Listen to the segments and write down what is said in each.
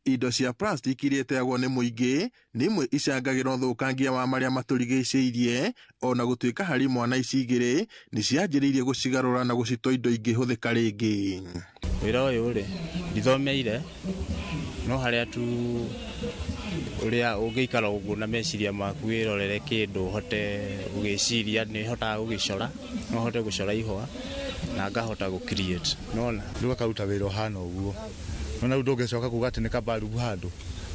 Indo cia plastic iria iteagwo nĩ mũingĩ nĩ imwe icangagĩra ũthũkangia wa marĩa matũrigicĩirie, ona gũtuĩka harĩ imwana ici igĩrĩ nĩ cianjĩrĩirie gũcigarũra na gũcitua indo ingĩhũthĩka rĩngĩ. Wĩra ũyũ rĩ, ndithomeire, no harĩa tu ũrĩa ũngĩikara ũguo na meciria maku wĩrorere kĩndũ ũhote gũgĩciria, nĩ hotaga gũgĩcora, no hote gũcora ihũa na ngahota gũ create, nĩwona? Rĩu akaruta wĩra ũhana ũguo. Nona rĩu ndũngĩcoka kuga atĩ nĩ kabarubu handũ,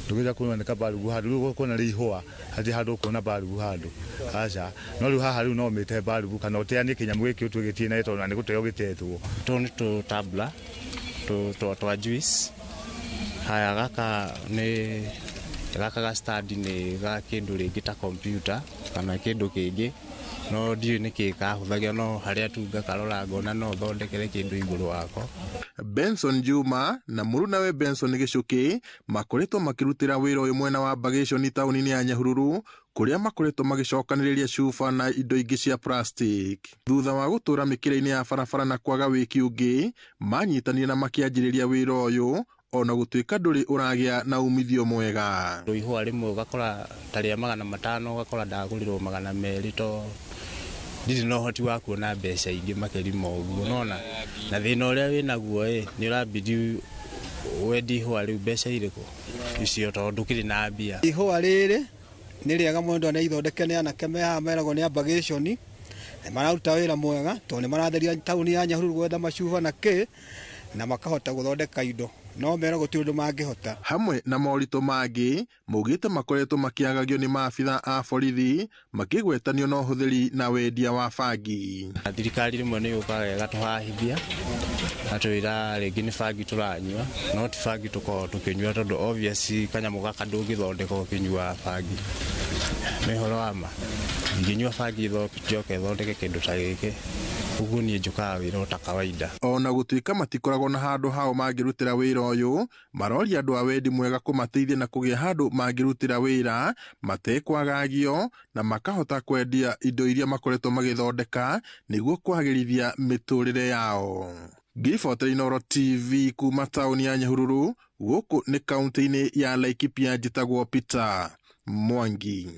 ndũngĩcoka kuona nĩ kabarubu handũ, rĩu ũkuona rĩ ihũa, hatirĩ handũ ũkuona barubu handũ, aca. No rĩu haha rĩu no ũmĩte barubu kana ũteanie kĩnyamũ gĩkĩ ũtue gĩtirĩ na rĩtwa na nĩ gũteo gĩtetwo. Tũtũ nĩ tũ tumbler twa juice. Haya gaka nĩ gaka ga stand nĩ ga kĩndũ rĩngĩ ta computer kana kĩndũ kĩngĩ, no ndiũĩ nĩkĩ kahũthagĩra, no harĩa tu ngakarora ngona no thondekere kĩndũ igũrũ wako. Benson Juma na mũrunawe Benson Gĩchũkĩ makoretwo makĩrutĩra wĩra ũyũ mwena wa Mbagĩconi taũni-inĩ ya Nyahururu, kũrĩa makoretwo magĩcokanĩrĩria cuba na indo ingĩ cia plastic. Thutha wa gũtũra mĩkĩra-inĩ ya barabara na kwaga wĩki ũngĩ, manyitanire na makĩanjĩrĩria wĩra ũyũ ona gũtuĩka ndũrĩ ũragĩa na umithio mwega. Ihũa rĩmwe ũgakora ta rĩa 500, ũgakora ndagũrĩrwo 200, to ndirĩ na ũhoti wa kuona mbeca ingĩ makĩria ma ũguo, nĩwona? Na thĩna ũrĩa wĩnaguo ĩ, nĩ ũrabidi wendie ihũa rĩu mbeca irĩkũ icio, tondũ ndũkĩrĩ na mbia. Ihũa rĩrĩ nĩ rĩega mũno, ndona ithondeke nĩ anake me haha meragwo nĩ ambagĩconi, nĩ mararuta wĩra mwega tondũ nĩ maratheria taũni ya Nyahururu gwetha macuba na kĩ, na makahota gũthondeka indo, no merwo gũtirĩ ũndũ mangĩhota. Hamwe na moritũ mangĩ, maugĩte makoretwo makĩagagio nĩ maabitha a borithi makĩgwetanio na ũhũthĩri na wendia wa bangi. Thirikari rĩmwe nĩ yũkaga ĩgatũhahithia, gatwĩra rĩngĩ nĩ bangi tũranyua, no ti bangi tũkoragwo tũkĩnyua, tondũ obvious kanyamũ gaka ndũngĩthondeka ũkĩnyua bangi. Nĩ ũhoro wa ma, ingĩnyua bangi njoke thondeke kĩndũ ta gĩkĩ, ũguo niĩ njũkaga wĩra o ta kawaida. Ona gũtuĩka matikoragwo na handũ hao mangĩrutĩra wĩra ũyũ, maroria andũ a wendi mwega kũmateithia na kũgĩa handũ mangĩrutĩra wĩra matekwagagio na makahota kwendia indo iria makoretwo magĩthondeka nĩguo kwagĩrithia mĩtũrĩre yao. Ngĩribotera Inooro TV kuma taũni ya Nyahururu, gũkũ nĩ kaunti-inĩ ya Laikipia, njĩtagwo Peter Mwangi.